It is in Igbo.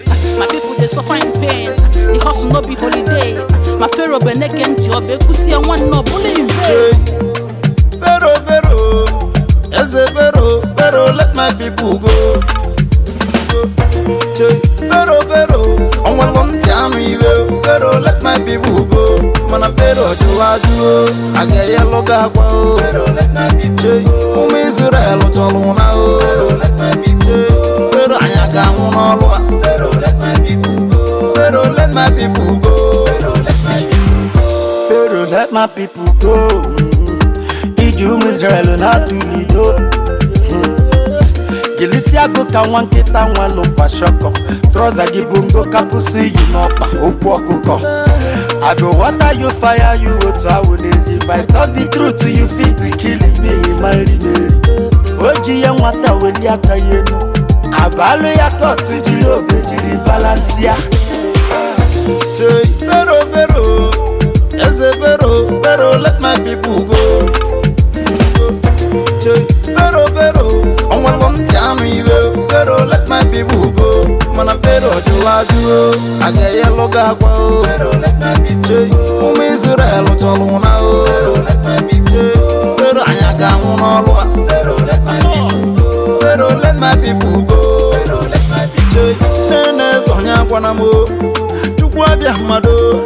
My people dey suffer in pain. The hustle no be holiday. Ma Pharaoh beneke ntị ọ bụ ekwusie nwanne ọ bụla ive. Pharaoh, Pharaoh, eze Pharaoh, Pharaoh, let my people go. Che, Pharaoh, Pharaoh, onwere ntị anụ iwe. Pharaoh, let my people go. Mana Pharaoh jụrụ ajụ o, a ga-eyelụ gị akwa o. Che, ụmụ Israel chọrọ ụna o. Che, Pharaoh, anyị ga-anwụ n'ọlụ a. Pharaoh, let my people go. Pharaoh, let my people go. Pharaoh, let my people go. Iji ụmụ Israel na-atụlido. Gilisi agụ ka nwa nkịta nwelụ kwashọkọ. Trouser gị bụ ngo kapụsị yi n'ọkpa okwu ọkụkọ. I go water you, fire you, otu awụ n'ezi. If I talk the truth, you fit kill me, ma nri meri. O ji ya nwata weli aka ya enu. Abalụ ya kọtụ jiri obe jiri balance ya. Che, Pharaoh, Pharaoh, eze Pharaoh, Pharaoh, let my people go. Che, Pharaoh, Pharaoh, onwere ntị anụ iwe. Pharaoh, let my people go. Mana Pharaoh jụrụ ajụ o, a ga-eyelụ gị akwa o. Che, ụmụ Israel chọrọ ụna o. Che, Pharaoh, anyị ga-anwụ n'ọlụ a. Pharaoh, let my people go. Che, nene eze onye agwana m o. Chukwu abịa mmadụ.